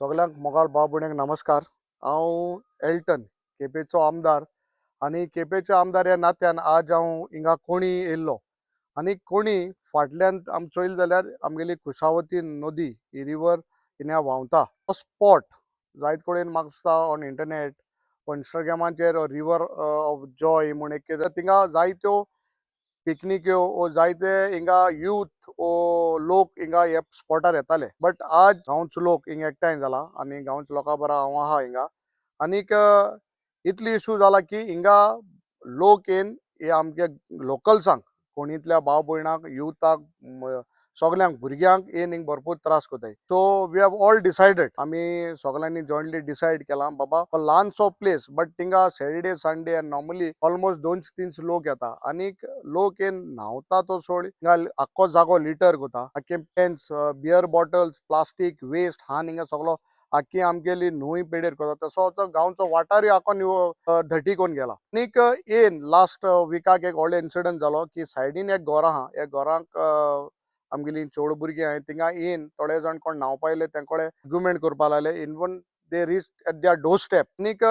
सगल्यांक मोगाळ भाव भयणींक नमस्कार. हांव एल्टन, केपेंचो आमदार आनी केपेंचो आमदार ह्या नात्यान आज हांव हिंगा कोणी येयल्लो आनी कोणी फाटल्यान आमी चोयलें जाल्यार आमगेली कुशावती नदी ही रिवर हिंगा व्हांवता. हो स्पॉट जायत कडेन म्हाका दिसता ऑन इंटरनेट, इंस्टाग्रामाचेर रिवर ऑफ जॉय म्हूण एक कितें, थिंगा जायत्यो पिकनिक्यो ओ जायते हिंगा यूथ ओ लोक हिंगा हे स्पॉटार येताले. बट आज गांवचो लोक हिंगा एकठांय जाला आनी गांवच्या लोकां बरा हांव आहा हिंगा. आनीक इतली इशू जाला की हिंगा लोक येवन हे आमगे लोकल्सांक, कोणींतल्या भाव भयणांक, युथाक, सगल्यांक भुरग्यांक येवन हिंगा भरपूर त्रास कोताय. So we have all decided, आमी सगल्यांनी जॉयंटली डिसायड केलां, बाबा हो ल्हानसो प्लेस, बट थिंगा सॅटर्डे, संडे आनी नॉर्मली ऑलमोस्ट 200-300 लोक येता आनीक लोक येवन न्हांवता तो सोड, हिंगा आख्खो जागो लिटर कोता. आख्खे cans, beer bottles, plastic waste हान हिंगा सगलो आख्खी आमगेली न्हंय पेडेर कोता. तसो तो गांवचो वाठारूय आख्खो धटी कोवन गेला. आनीक येन लास्ट विकाक एक व्हडलो इन्सिडंट जालो की सायडीन एक घोर आहा. ह्या घरांक आमगेली चेडूं भुरगीं आहाय. थिंगा येन थोडे जाण कोण न्हांवपा येयले, तेंकोडे आर्ग्युमेंट करपा लागले. Even they reach at their door step आनीक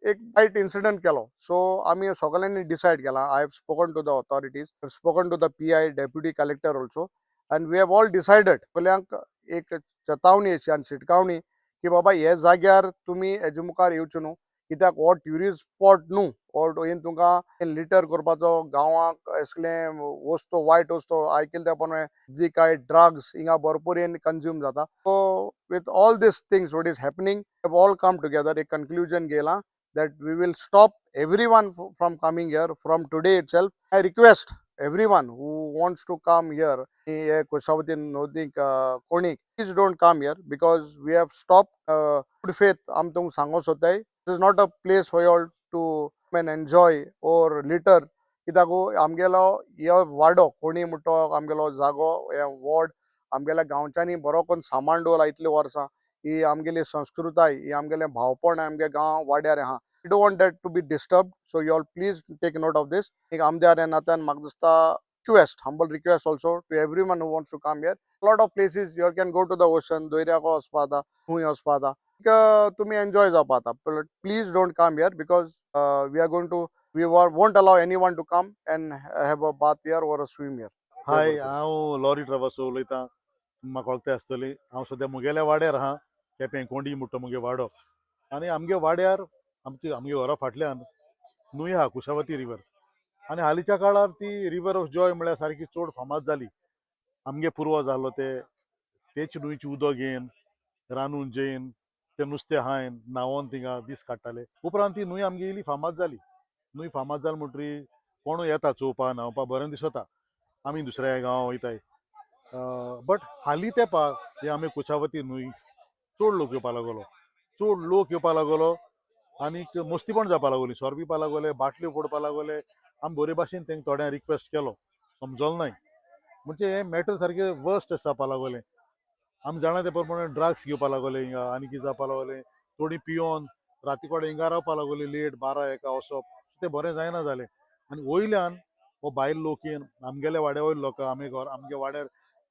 एक वायट इन्सिडंट केलो. सो आमी सगल्यांनी डिसायड केलां. I have spoken to the authorities, spoken to the PI, deputy collector also, and we have all decided, सगल्यांक एक चेतावणी अशी आनी शिटकावणी की बाबा, हे जाग्यार तुमी हेजे मुखार येवचे न्हू, कित्याक हो ट्युरिस्ट स्पॉट न्हू. हो येवन तुमकां लिटर करपाचो, गांवाक असले वस्तू, वायट वस्तू आयकले त्या प्रमाणे जी काय ड्रग्स हिंगा भरपूर येवन कंज्यूम जाता. So with all these things what is happening, have all come together, एक conclusion घेयलां that we will stop everyone from coming here from today itself. I request everyone who wants to come here, हे कुशावती नदीक, कोणीक, please don't come here because we have stopped. Good faith आमी तुमकां सांगो सोदताय, this is not a place for you all to come and enjoy or litter, कित्याक आमगेलो हो वाडो कोणी म्हणटा तो आमगेलो जागो, हे वॉर्ड आमगेल्या गांवच्यांनी बरो करून सांबाळून दवरला इतलीं वर्सां. ही आमगेली संस्कृताय, ही आमगेलें भावपण आमगे गांव वाड्यार आहा. We don't want that to be disturbed, so you all please take note of this. एक आमदार ह्या नात्यान म्हाका दिसता request, humble request also to everyone who wants to come here. Lot of places you can go to the ocean, दर्याको वचपा जाता, खूंय वचपा जाता, तुमी एन्जॉय जावपा जाता. Please don't come here because we are going to we won't allow anyone to come and have a bath here or a swim here. हाय, हांव lorry ट्रवसो उलयतां. म्हाका वळखता आसतली. हांव सद्या मुगेल्या वाड्यार आहा. केपें कोंडी म्हणटा मुगे वाडो आनी आमगे वाड्यार आमची आमगे घरा फाटल्यान न्हंय आहा, कुशावती रिवर. आनी हालींच्या काळार ती रिवर ऑफ जॉय म्हळ्यार सारकी चड फामाद जाली. आमगे पुर्वज जाल्लो ते तेच न्हंयची उदक घेवन, रांदून जेवन, ते नुस्तें खायन, न्हांवोन थिंगा दीस काडटाले. उपरांत ती न्हंय आमगे इल्ली फामाद जाली. न्हंय फामाद जाली म्हणटरी कोणूय येता चोवपा, न्हांवपा, बरें दिसता. आमी दुसऱ्या गांवां वयताय, बट हालीं तेंपार हे आमी कुशावती न्हंय चड लोक येवपा लागलो, चड लोक येवपा लागलो आनीक मस्तीपण जावपा लागली. सोरो पिवपा लागले, बाटल्यो फोडपा लागले. आमी बरे भाशेन तांकां थोड्यांक रिक्वेस्ट केलो, समजलो नाय. म्हणजे हें मॅटर सारकें वर्स्ट जावपा लागलें. आमी जाणा ते प्रमाणे ड्रग्स घेवपा लागले हिंगा आनी कितें जावपा लागलें. थोडीं पियोन राती कडेन हिंगा रावपा लागली, लेट 12-1 वचप, तें बरें जायना जालें. आनी वयल्यान हो भायल लोक येवन आमगेल्या वाड्या वयले लोक, आमी घर, आमगे वाड्यार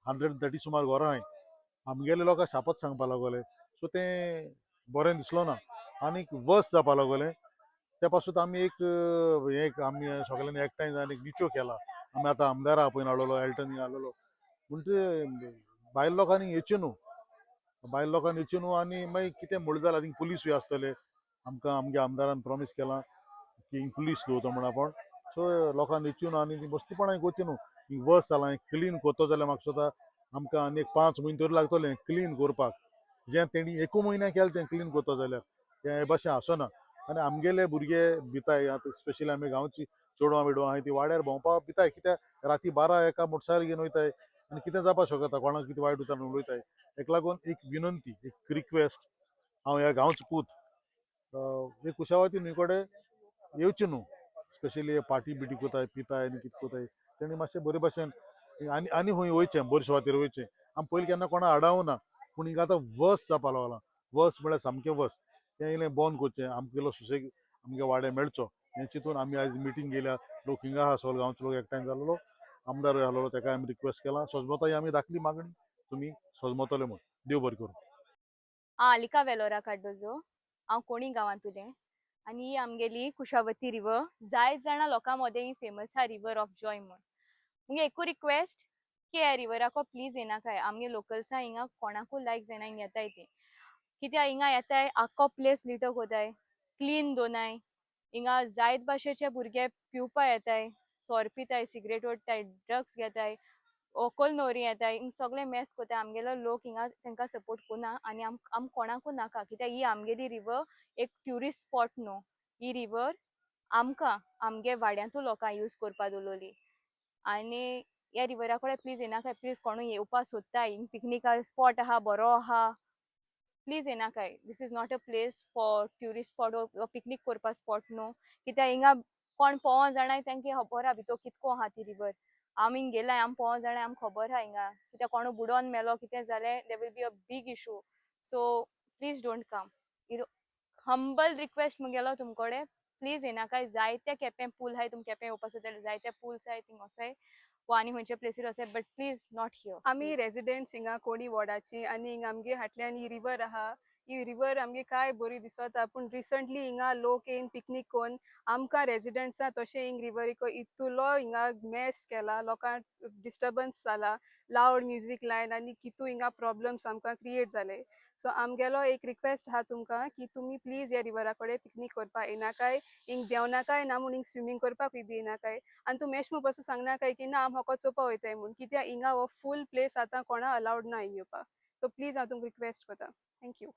130 सुमार घरां आहाय, आमगेले लोकांक शापत सांगपा लागले. सो तें बरें दिसलो ना आनीक वर्स जावपा लागलें. त्या पासून आमी एक एक आमी सगळ्यांनी एकठांय जावन एक निचो केला. आमी आतां आमदारा आपोवन हाडलेलो, एल्टन हाडलेलो. म्हणजे भायल लोकांनी येचें न्हू, बायल लोकांनी येचें न्हू. आनी मागीर कितें म्हणलें जाल्यार थिंग पुलिसूय आसतले. आमकां आमगे आमदारान प्रॉमीस केलां की पुलीस दवरता म्हण आपूण. सो लोकांनी येचें न्हू आनी ती मस्तीपणां करची न्हू. ही वर्स जालां. क्लीन करतो जाल्यार म्हाका दिसता आमकां आनी एक 5 म्हयने तरी लागतले क्लीन करपाक, जें तेणी एकू म्हयन्या केलें तें क्लीन करतो जाल्यार तें हे भाशेन आसना. आनी आमगेले भुरगे भिताय, आतां स्पेशली आमी गांवची चेडवां बिडवां आहाय, ती वाड्यार भोंवपाक भिताय, कित्याक राती 12-1 मोटरसायकल घेवन वयताय आनी कितें जावपाक शकता, कोणाक कितें वायट उतरान उलयताय. हेका लागून एक विनंती, एक रिक्वेस्ट, हांव ह्या गांवचो पूत, हे कुशावती न्हंय कडेन येवचें न्हू. स्पेशली पार्टी बिटी कोताय, पिताय आनी कितें कोताय, तेणी मातशें बरे भाशेन आनी आनी खंय वयचें, बरे सुवातेर वयचें. आमी पयलीं केन्ना कोणा आडावना, पूण हिंगा आतां वर्स जावपा लागलां. वर्स म्हळ्यार सामकें वर्स. तें इल्लें बंद करचें, आमगेलो सुशेग आमगे वाड्यार मेळचो हें चिंतून आमी आयज मिटींग घेयल्या. लोक हिंगा आहा, सगलो गांवचो लोक एकठांय जाल्लो, आमदारूय आहलोलो, तेका आमी रिक्वेस्ट केलां. सजमता ही आमी धाकली मागणी, तुमी सजमतले म्हूण. देव बरें करूं. हांव आलिका वेलोरा कार्दोजो. हांव कोणी गांवांतुलें आनी ही आमगेली कुशावती रिवर. जायत जाणां लोकां मदें ही फेमस आहा रिवर ऑफ जॉय म्हूण. मुगे एकू रिक्वेस्ट की ह्या रिवराको प्लीज येनाकाय. आमगे लोकल्सां हिंगा कोणाकूय लायक जायना हिंगा येताय ती, कित्याक हिंगा येताय आख्खो प्लेस लिटर कोताय, क्लीन दोनाय. हिंगा जायत भाशेचे भुरगे पिवपा येताय, सोर पिताय, सिगरेट ओडटाय, ड्रग्स घेताय, व्हंकल न्हवरी येताय, हिंग सगळे मेस कोताय. आमगेलो लोक हिंगा तांकां सपोर्ट कोना आनी आम कोणाकूय नाका, कित्याक ही आमगेली रिवर एक ट्युरिस्ट स्पॉट न्हू. ही रिवर आमकां आमगे वाड्यांतू लोकांक यूज करपा दवरली आनी ह्या रिवरा कडेन प्लीज येनाकाय. प्लीज कोणूय येवपा सोदता, हिंग पिकनिका स्पॉट आहा, बरो आहा, please येनाकाय. This is not a place for tourist spot or picnic करपा स्पॉट न्हू, कित्याक हिंगा कोण पोवों जाणाय तांकां खबर आहा भितर कितको आहा ती रिवर. आमी हिंग गेलाय, आमी पोवों जाणाय, आमकां खबर आहा हिंगा. कित्याक कोणू बुडोन मेलो कितें जालें, there will be a big issue, so please don't come. Humble request मुगेलो तुमकोडे, प्लीज येनाकाय. जायते केपें पूल आहाय, तुमी केपें येवपा सोदता जाल्यार जायते पुल्स आहाय, थिंग वोसाय वा आनी खंयच्या प्लेसीर वसाय, बट प्लीज not here. आमी रेजिडेंट्स हिंगा कोणी वॉर्डाची आनी हिंगा आमगे फाटल्यान ही रिवर आहा. ही रिवर आमगे काय बरी दिसता, पूण रिसंटली हिंगा लोक येवन पिकनीक कोन्न आमकां रेजिडेंट्सां तशें हिंग रिवरीको इतुलो हिंगा मेस केला, लोकांक डिस्टर्बन्स जाला, लावड म्युजीक लायन आनी कितू हिंगा प्रॉब्लम्स आमकां क्रिएट जाले. सो आमगेलो एक रिक्वेस्ट आहा तुमकां की तुमी प्लीज ह्या रिवरा कडेन पिकनीक करपाक येनाकाय, हिंग देंवनाकाय ना म्हूण हिंग स्विमींग करपाकूय बी येनाकाय. आनी तूं मेश पासून सांगनाकाय की ना आम होको चोवपा वयताय म्हूण, कित्याक हिंगा हो फूल प्लेस आतां कोणा अलावड ना हिंग येवपाक. सो प्लीज हांव तुमकां रिक्वेस्ट करता. Thank you.